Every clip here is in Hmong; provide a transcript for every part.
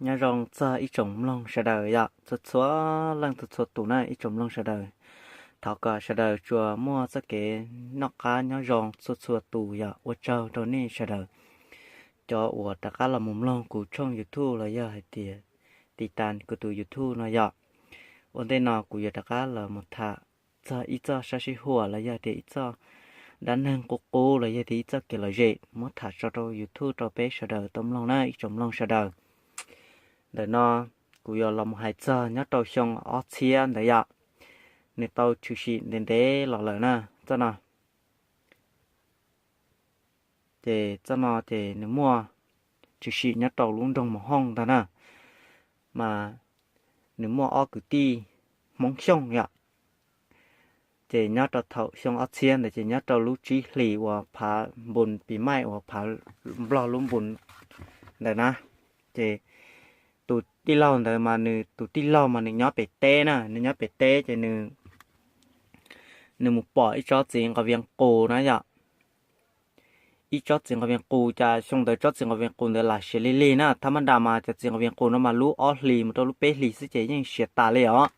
Nyob zoo txog ib tsoom mloog sawv daws yom, txhua txhua leej txhua txhua tus na ib tsoom mloog sawv daws. Thov kom sawv daws tsuas muaj txoj kev noj qab nyob zoo txhua txhua tus yom. Ua tsaug rau nej sawv daws cov uas rov qab los mus mloog kuv tshooj YouTube los yog hais tias tiv tas kuv tus YouTube no yom. Ua ntej no kuv yuav rov qab los mus tham txog ib txoj sab sib huam los yog tias ib txoj dab neeg qub qub los yog tias ib txoj kev lom zem muab tham tso rau YouTube rau peb sawv daws tau mloog na ib tsoom mloog sawv daws. Ntawm no kuv yuav los mus hais txog nyob rau xyoo ob txhiab ntawd yom, nws tau tshwm sim ntev ntev los lawm na txoj no. Ces txoj no ces nws muaj tshwm sim nyob rau lub nroog Mus Hooj ntag na, mas nws muaj ob kwv tij Hmoob Xyooj yom. Ces nyob rau thaum xyoo ob txhiab ntawd ces nyob rau lub tsib hlis uas phav npus pis maij uas phav Nplog lub npus ntawd na, ces tus tij laug ntawd mas nws tus tij laug mas nws nyob pem teb na, nws nyob pem teb ces nws nws mus pom ib tsob txiv nqos vias qus na yom. Ib tsob txiv nqos vias qus, cas xyoo ntawd tsob txiv nqos vias qus ntawd lam siav lig lig na, thab mab nra mas cov txiv nqos vias qus no mas lub ob hlis mus rau lub peb hlis xwb ces yeej siav tas li os.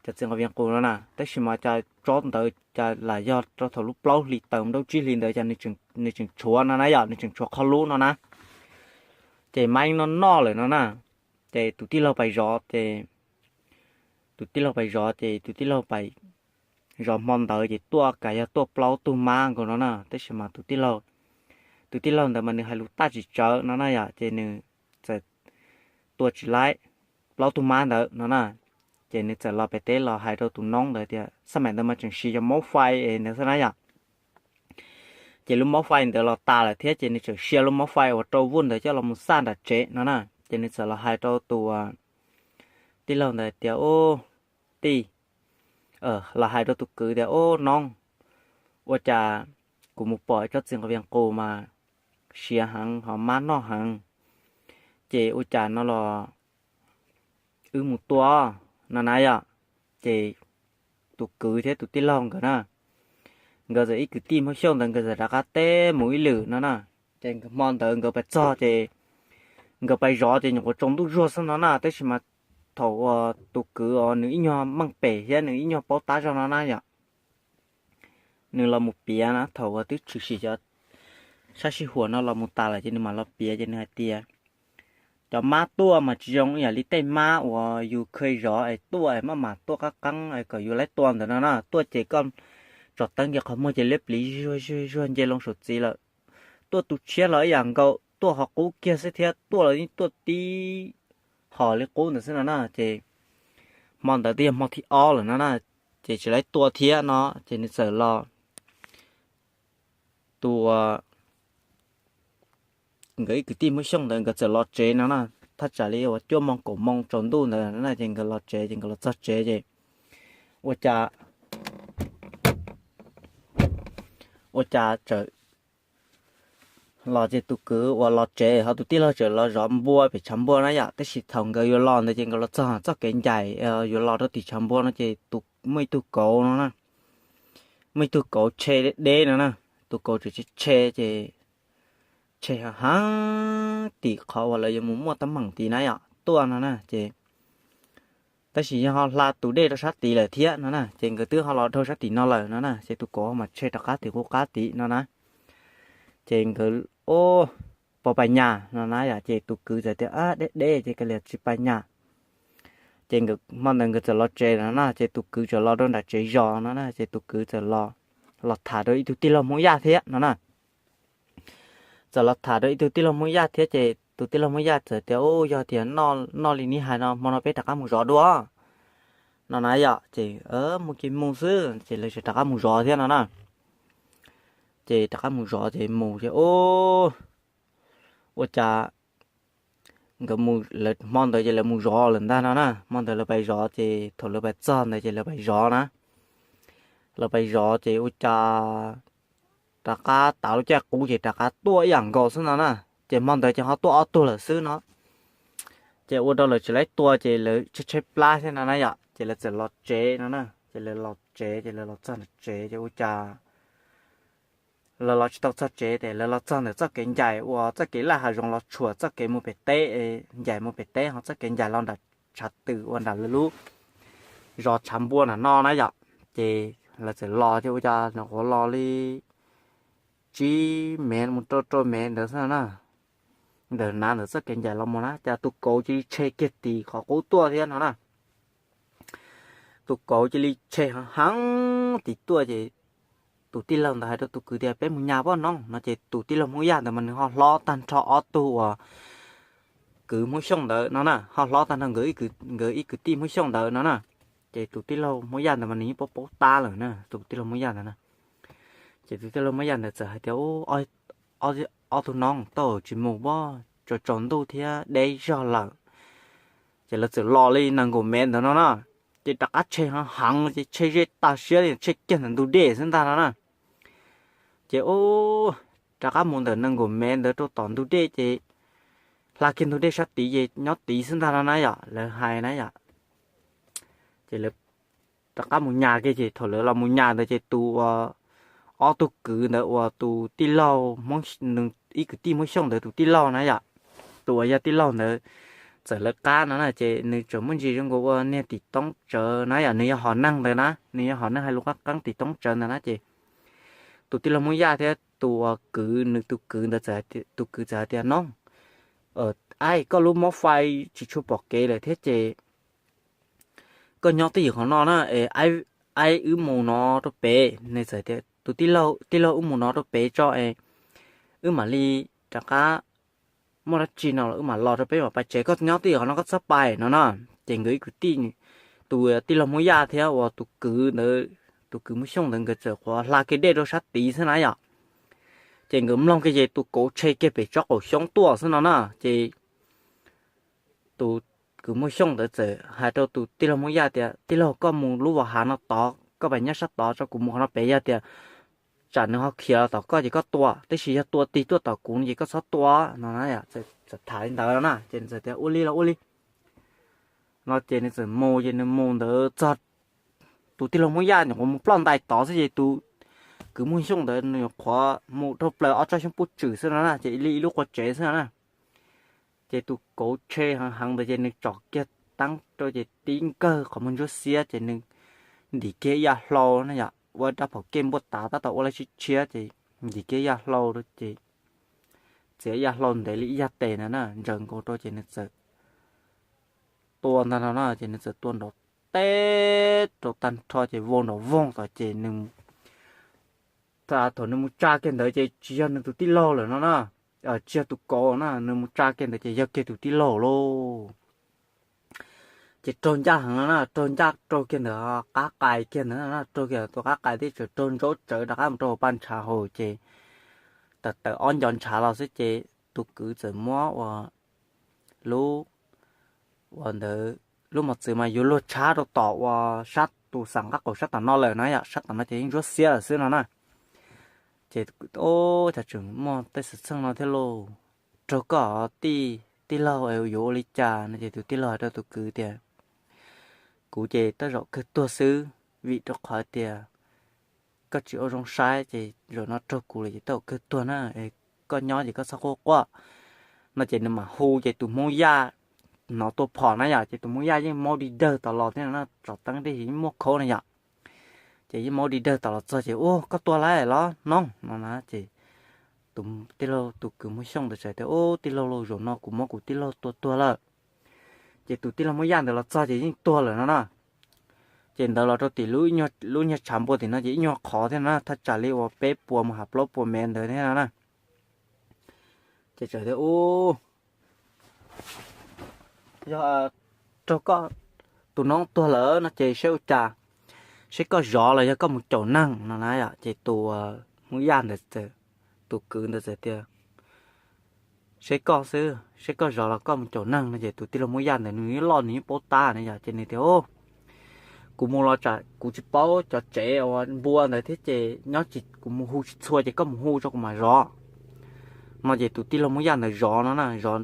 Cov txiv nqos vias qus no na, tab sis mas cas tsob ntawd cas lam yog rau thaum lub plaub hlis tawm mus rau tsib hlis ntawd cas nws tseem tshuav no na yom, nws tseem tshuav qhov lub no na. Ces maib noj noj lawm no na, ces tus tij laug pais zov ces tus tij laug pais zov ces tus tij laug pais zov hmo ntawd ces tuaj kas yog tuaj plaub tug mab nkaus no na, tab sis mas tus tij laug, tus tij laug ntawd mas nws hais lus taj tsis tsawv no na yom, ces nws txawm tua tsis laib plaub tug mab ntawd no na. Ces nws txawm los pem teb los hais rau tus noob ntawd tias xab maim ntawd mas tseem siv cov mauv fai es ntawd xwb na yom. Ces lub mauv fai ntawd los tas lawm thiab ces nws txawm sia lub mauv fai uas rau vuj ntawd coj los mus xaj nram tsev no na. Ces nws txawm los hais rau tus tij laug ntawd tias, Ub, tij, los hais rau tus kwv tias, Ub noob, ua cas kuv mus pom ib tsob txiv nqos vias qus mas siav heev ho mab noj heev, ces ua cas no los wb mus tua no na yom. Ces tus kwv thiab tus tij laug nkawd na, nkawd txawm ib kwv tij Hmoob Xyooj ntawd nkawd txawm rov qab teb mus ib lwm no na. Ces hmo ntawd nkawd pais txog ces nkawd pais zov ces nyuam qhuav tsaus ntuj zuag xwb no na, tab sis mas thaum uas tus kwv os nws ib nyuag meej pem thiab nws ib nyuag paub tab zog no na yom, nws los mus piav na, thaum uas twb tshwm sim cov sab sij huam no los mus tas lawm ces nws mam los piav ces nws hais tias, cov mab tuaj mas tsis zoo ib yam li tej mab uas yus kheev zov es tuaj es maj mam tuaj qab qeeb es kom yus laib tua ntawd no na, tuaj ces koj tsom teeb kiag qhov muag ces liab pliv zuag zuag zuag nce loo saum txiv lawm. Tuaj tus tshiab los ib yam nkaus, tuaj ho qub kiag xwb thiab, tuaj los yeej tuaj tib hom li qub ntawd xwb no na. Ces hmo ntawd twb yog hmo thib ob lawm no na, ces tsis laib tua thiab no, ces nws txawm los, tus, nkawd ib kwv tij Hmoob Xyooj ntawd nkawd txawm los tsev no na. Thaj tsam li uas cuaj moo kaum moo tsaus ntuj ntawd na, ces nkawd los tsev, ces nkawd los txog tsev ces ua cas, ua cas txawm los ces tus kwv uas los tsev ho tus tij laug txawm los zov npua pem tshav npua na yom. Tab sis thaum nkawd yuav los ntawd ces nkawd los txog txoj kev ncaim yuav los rau tim tshav npua no ces muaj ib tug kauv no na, muaj ib tug kauv tshe deb deb no na. Tus kauv tseem tshe ces tshe heev heev tim qhov uas lawv yuav mus muaj teeb meem tid na yom, tuaj no na ces, tab sis yog ho hla tus dej rau sab tid lawm thiab no na, ces nkawd twb ho los dhau sab tim no lawm no na, ces tus kauv ho mas tshe rov qab tim qub qab tid no na. Ces nkawd, o, pos pais nyas no na yom, ces tus kwv txawm tias, deb deb ces kav liam tsis pais nyas. Ces hmo ntawd nkawd txawm los tsev no na, ces tus kwv txawm los rau nram tsev zos no na, ces tus kwv txawm los tham rau ib tug tij laug Hmoob Yaj thiab no na. Txawm los tham rau ib tug tij laug Hmoob Yaj thiab, ces tus tij laug Hmoob Yaj txawm tias, u, yog tias noj li neb hais no, hmo no peb rov qab mus zov dua no na yom. Ces mus ces mus xwb, ces lawv tseem rov qab mus zov thiab no na. Ces rov qab mus zov ces mus ces, u, ua cas nkawd mus, lawv hmo ntawd ces lawv mus zov lawm ntag no na. Hmo ntawd lawv pais zov ces thaum lawv pais txog ntawd ces lawv pais zov na. Lawv pais zov ces ua cas rov qab tav lub caij qub ces rov qab tuaj ib yam nkaus xwb no na. Ces hmo ntawd ces ho tuaj ob tug lawm xwb no. Ces ua rau lawv tsis laib tua ces lawv tshaib tshaib plab thiab no na yom, ces lawv txawm los tsev no na. Ces lawv los tsev ces lawv los txog nram tsev ces ua cas lawv los tsis tau txog tsev ces lawv los txog ntawm txoj kev ncaim uas txoj kev laj hav zoov los tshuam txoj kev mus pem teb, ncaim mus pem teb ho txoj kev ncaim los nram tshav twm uas nram lawv lub zos tshav npua nram no na yom. Ces lawv txawm los ces ua cas nyuam qhuav los li tsib mev mus rau rau mev ntawd xwb na. Ntawm nav ntawm txoj kev ncaim los mus na cas tus kauv cia li tshe kiag tim qhov qub tuaj thiab no na. Tus kauv cia li tshe heev heev tim tuaj ces tus tij laug ntawd hais rau tus kwv tias peb mus nyas poj noog no ces tus tij laug Hmoob Yaj ntawd mas nws ho hlob tag nrho ob tug uas kwv Hmoob Xyooj ntawd no na, ho hlob tag nrho nkawd ib kwv tij Hmoob Xyooj ntawd no na. Ces tus tij laug Hmoob Yaj ntawd mas nws yeej paub paub tab lawm na, tus tij laug Hmoob Yaj ntawd na. Ces tus tij laug Hmoob Yaj ntawd txawm hais tias, Ob tug noog, tau tsis mus pab, tsaus tsaus ntuj thiab deb zog lawm. Ces lawv txawm los li nees nkaum mev ntawd no na, ces rov qab tshe heev heev ces tshe ze tas siab li tshe kiag ntawm ntug dej xwb ntag no na. Ces rov qab mus ntawm nees nkaum mev ntawd rau tom ntug dej ces hla kiag ntug dej sab tid ces nyob tid xwb ntag no na yom, lawv hais na yom. Ces lawv rov qab mus nyas kiag ces thaum lawv los mus nyas ntawd ces tus uas ob tug kwv ntawd uas tus tij laug, ib kwv tij Hmoob Xyooj ntawd tus tij laug na yom, tus uas yog tij laug ntawd txawm lawv qab no na ces nws tseem muaj ntsis zoo nkaus ua niag tim toob tsawv na yom, nws yog hom neeg ntawd na, nws yog hom neeg hais lus qab qeeb tim toob tsawv ntawd na ces tus tij laug Hmoob Yaj thiab tus uas kwv, nws tus kwv ntawd, tus kwv txawm hais tias, Noog, aib, koj lub mov fais tsis tshua pom kev lawm thiab ces koj nyob twj ywm qhov no na es aib wb mus no rau pem. Nws txawm tias, Tus tij laug, wb mus no rau pem tso es wb mam li rov qab muaj dab tsi no los wb mam los rau peb mam pais tsev, koj nyob twj ywm qhov no koj txhob pais no na. Ces nkawd ib kwv tij, tus tij laug Hmoob Yaj thiab uas tus kwv ntawd, tus kwv Hmoob Xyooj ntawd nkawd txawm qhuav hla kiag dej rau sab tid xwb na yom. Ces nkawd mloog kiag ces tus kauv tshe kiag pem tsob qaum xyoob tuaj xwb no na. Ces tus kwv Hmoob Xyooj ntawd txawm hais rau tus tij laug Hmoob Yaj tias, Tij laug, koj mus lub vas hav no tod, koj pais nyob sab tod tso, kuv mus qhov no pem, yog tias tsam nws ho khiav los tom koj ces koj tua, tab sis yog tua tig tuaj tom kuv no ces koj txhob tua no na. Txawm tham li ntawd no na ces nws txawm tias ua li los ua li no ces nws txawm mus ces nws mus ntawd txog tus tij laug Hmoob Yaj nyuam qhuav mus ploj ntais tod xwb ces tus kwv Hmoob Xyooj ntawd nws nyuam qhuav mus dhau plaws ob tsob xyoob pub tswm xwb no na ces li ib lub qua tsev xwb no na. Ces tus kauv tshe heev heev ntawd ces nws tsom kiag teeb rau ces tib nkawg qhov muag ntsuab xiab ces nws ntim kiag ib yav hlau na yom, ua rab phom kej npuaj tav tab tom ua laj tshiab tshiab ces ntim kiag ib yav hlau rau ces txiav ib yav hlau ntev li ib yav tes ntawd na, ntsaws nkaus rau ces nws txawm tua ntag no na, ces nws txawm tua nrov teb rau tag nrho ces vau nrov voog tom ces nws, thaum nws mus tsa kiag ntawd ces tsis yog nws tus tij laug lawm no na, tsis yog tus kauv na, nws mus tsa kiag ntawd ces yog kiag tus tij laug lauj. Ces raug ncaj heev no na, raug ncaj raug kiag ntawd qab qais kiag ntawd na, raug kiag tus qab qais tib tsaws raug ntsaub tsawv rov qab mus rau hauv pas ntshav hauv ces tawm tawm ob nco ntshav los xwb ces tus kwv txawm muab ua lub, ua ntawd lub mos txwv mas yuav luag tshab rau tom ua sab tus xam qab qaum sab tom no lawm na yom, sab tom no ces yeej ntsuab xiab lawm xwb no na. Ces ua cas tseem muaj tej xwm txheej no thiab lauj, raug koj tij, tij laug es yuav ua li cas no ces tus tij laug hais rau tus kwv tias, Kuv ces tej zaum kawg tuag xwb, vim rau qhov tias koj tsis ua zoo saib ces zaum no raug kuv lawm ces tej zaum kawg tuag na, koj nyob ces koj txhob quaj quaj no ces nws mam hu ces tus Hmoob Yaj hnov tua phom na yom, ces tus Hmoob Yaj yeej maub di dawg tom los thiab no na, tsom teeb dej yeej muaj khaub na yom. Ces yeej maub di dawg tom los txog ces, Ua, koj tua lawm los noog no na. Ces tus tij laug, tus kwv Hmoob Xyooj ntawd txawm tias, Ub, tij laug lauj, zaum no kuv muab kuv tij laug tua tuag lawm. Ces tus tij laug Hmoob Yaj ntawd los txog ces yeej tuag lawm no na. Ces ntawd los rau tim lub nyuag tshav npua tim no ces ib nyuag qhov thiab no na, thaj tsam li uas peb puas mus hais plaub puas mev ntawd thiab no na. Ces txawm tias, Ub, yog raug koj tus noob tuag lawm no ces saib ua cas, saib koj zov los yog koj mus caum neeg no na yom. Ces tus Hmoob Yaj ntawd, tus kwv ntawd txawm tias, Saib koj xwb, saib koj zov los koj mus caum neeg no ces tus tij laug Hmoob Yaj ntawd nws yeej loj nws yeej paub tab na yom, ces nws tias, Kuv mus los tsam kuv tsis paub cov tsev uas npua ntawd thiab ces nyob tsis, kuv mus hu tsis txhua ces koj mus hu tso kuv mam zov. No ces tus tij laug Hmoob Yaj ntawd zov no na, zov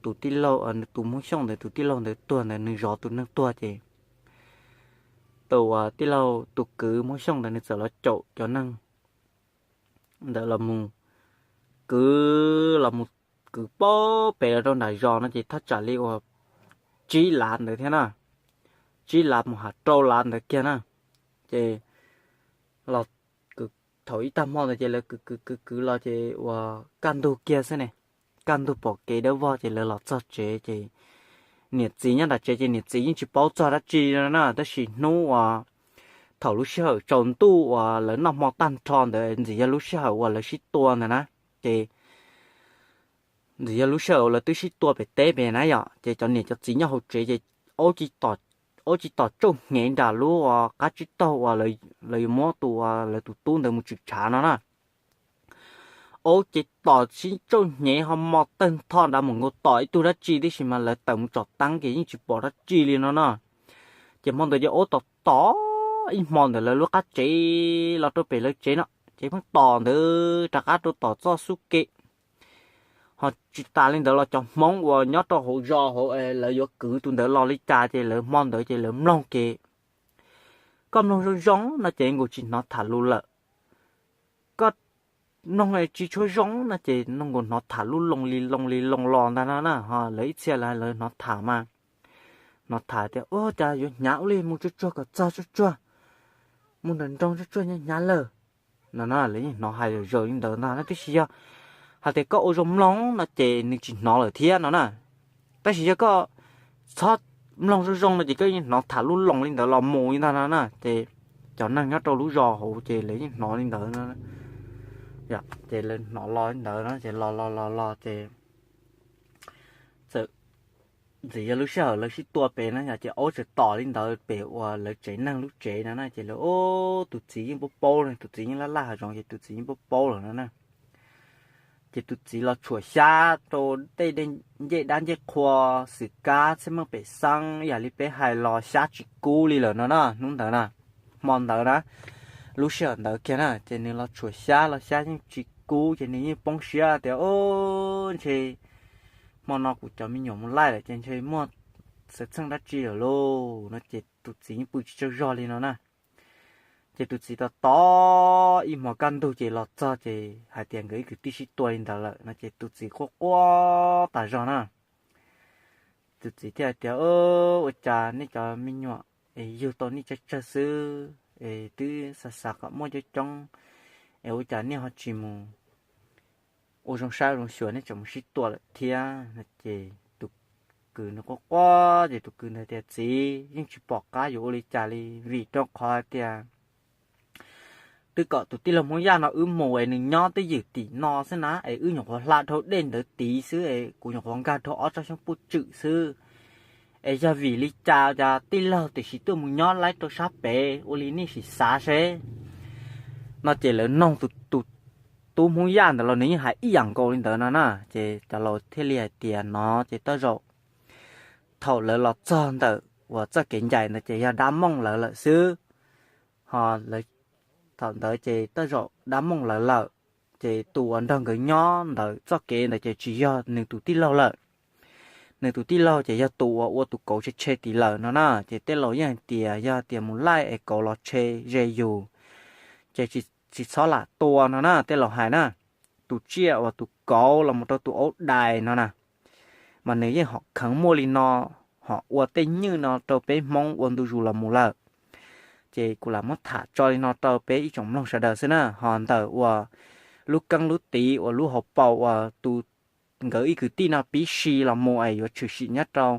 tus tij laug, tus Hmoob Xyooj ntawd tus tij laug ntawd tuag ntawd nws zov tus neeg tuag ces tus tij laug tus kwv Hmoob Xyooj ntawd nws txawm los caum cov neeg ntawd los mus kwv, los mus kwv pab pem los rau nram zos no ces thaj tsam li uas tsib lav ntawd thiab na, tsib lav mus has rau lav ntawd kiag na. Ces los, thaum ib tag hmo ntawd ces lawv kwv kwv kwv kwv los ces uas kaj ntug kiag xwb ne, kaj ntug pom kev dawb vog ces lawv los txog tsev ces niam txiv nyob nram tsev ces niam txiv yeej tsis paub txog dab tsi li no na, tab sis hnub uas thaum lub sij hawm tsaus ntuj uas lawv noj hmo tag nrho ntawd ntxim yog lub sij hawm uas lawv sib tua ntawd na, ces ntxim yog lub sij hawm uas lawv twb sib tua pem teb pem na yom, ces cov niam cov txiv nyob hauv tsev ces aub tsis tom tsauj hnyev nram lub qab tsib taug uas lawv yuav muab tus, lawv tus tub ntawd mus tshwm tshav no na. Aub ces tom sib tsauj hnyev ho mos tawg ntho nrad mus nkaus tom ib tug dab tsi tib si mas lawv tawm mus tsom teeb ces yeej tsis pom dab tsi li no na. Ces hmo ntawd ces aub tom tom ib hmo ntawm lawv lub qab tsev los rau pem lawv tsev no, ces pheej tom ntawd rov qab rau tom txoj xub ke. Ho tsis tas li ntawd los cov Hmoob uas nyob rau hauv zos hauv lawv yuav kwv tus ntawd los li cas ces lawv hmo ntawd ces lawv mloog kev koj mloog zoo zoo no ces nkaus tsis hnov tham lus lawm. Koj mloog tsis tshua zoo no ces nkaus hnov tham lub loo li loo li loo los ntag no na. Ho lawv ib txhia lawv hnov tham mas, hnov tham tias ua cas yuav hnyav ua li, mus tsuag tsuag kom txog tsuag tsuag, mus nram nroog tsuag tsuag hnyav hnyav lawm no na. Lawv yeej hnov hais zom zaws li ntawd ntag no, tab sis yog hais tias koj ua zoo mloog no ces nws tsis hnov lawm thiab no na. Tab sis yog koj txhob mloog zoo zoo no ces koj yeej hnov tham lub loo li ntawd los mus li ntag no na. Ces cov neeg nyob rau lub zos hauv ces lawv yeej hnov li ntawd no, ces lawv hnov los li ntawd no ces los los los los ces txawm, ntxim yog lub sij hawm lawv sib tua pem na yom, ces aub txawm tom li ntawd pem uas lawv tsev neeg lub tsev no na, ces lawv, tus txiv yeej paub paub, tus txiv yeej laj laj hav zoov ces tus txiv yeej paub paub lawm no na. Ces tus txiv los tshuam xyab rau tej ncej dab ncej qhua, xwm kab txhiaj meej pem xeeb, yam li peb hais los xyab tsis kub li lawm no na. Hnub ntawd na, hmo ntawd na, lub sij hawm ntawd kiag na ces nws los tshuam xyab los xyab yeej tsis kub ces nws yeej poob siab tias, ntshe hmo no kuv cov me nyuam mus laij lawm ces ntshe muaj xwm txheej dab tsi lawm lauj no ces tus txiv yeej pw tsis tsaug zog li no na. Ces tus txiv tos tos ib hmos kaj ntug ces los txog ces hais tias nkawd ib kwv tij sib tua li ntawd lawm no ces tus txiv quaj quaj tas zog na. Tus txiv thiaj hais tias, ua cas nej cov me nyuam es yug tau nej tsawg tsawg xwb es twb xav xav kom muaj coob coob es ua cas nej ho tsis mus ua zoo saib zoo xyuas, nej tseem mus sib tua lawm thiab no ces tus kwv nws quaj quaj ces tus kwv ntawd tias, txiv, yeej tsis pom qab yuav ua li cas li vim rau qhov hais tias twb kom tus tij laug Hmoob Yaj no wb mus es nws nyob twj ywm tim no xwb na es wb nyuam qhuav hla dhau dej ntawd tid xwb es kuv nyuam qhuav nkag dhau ob tsob xyoob puj tswm xwb. Es yog vim li cas cas tij laug tiam sis tuaj mus nyob laib rau sab pem ua li nej sim xav seb no ces lawv noog tus tub Hmoob Yaj ntawd los nws yeej hais ib yam nkaus li ntawd no na ces cov laus thiaj li hais tias no ces tej zaum thaum lawv los txog ntawm uas txoj kev ncaim ntawd ces yog dab mooj lawv lawm xwb. Ho thaum ntawd ces tej zaum dab mooj lawv lawm, ces tus uas nrog nkawd nyob ntawm txoj kev ntawd ces tsis yog nws tus tij laug lawm. Nws tus tij laug ces yog tus uas ua tus kauv tshe tshe tid lawm no na ces tej laus yeej hais tias yog tias mus laij es kauv los tshe ze yus ces tsis txhob lam tua no na tej laus hais na. Tus tsiaj uas tus kauv los mus rau tus aub dais no na mas nws yeej hom kheev muaj li no, hom ua tej nywj no rau peb Hmoob ua ntu zus los mus lawm. Ces kuv lam muab tham tso li no rau peb ib tsoom mloog sawv daws xwb na. Ho ntawm uas lub keeb lub tiv uas lub hauv paus uas tus, nkawd ib kwv tij no pib si los mus es yuav tshwm sim nyob rau,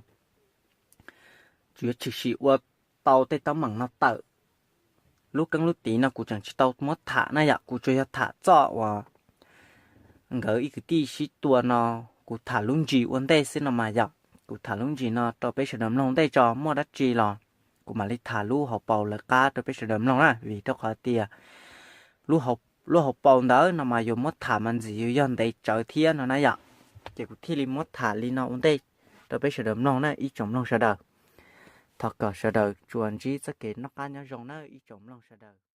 yuav tshwm sim ua tau tej teeb meem no tawm. Lub keeb lub tiv no kuv tseem tsis tau muab tham na yom, kuv tsuas yog tham txoj uas nkawd ib kwv tij sib tua no, kuv tham lub ntsis ua ntej xwb no mas yom. Kuv tham lub ntsis no rau peb sawv daws mloog ntej tso, muaj dab tsi los kuv mam li tham lub hauv paus lawv qab rau peb sawv daws mloog na, vim rau qhov tias lub hauv paus ntawd no mas yuav muab tham mas ntxim yuav yog ntev tsawv thiab no na yom. Ces kuv thiaj li muab tham li no ua ntej rau peb sawv daws mloog na ib tsoom mloog sawv daws. Thov kom sawv daws tsuas ntsib txoj kev noj qab nyob zoo na ib tsoom mloog sawv daws.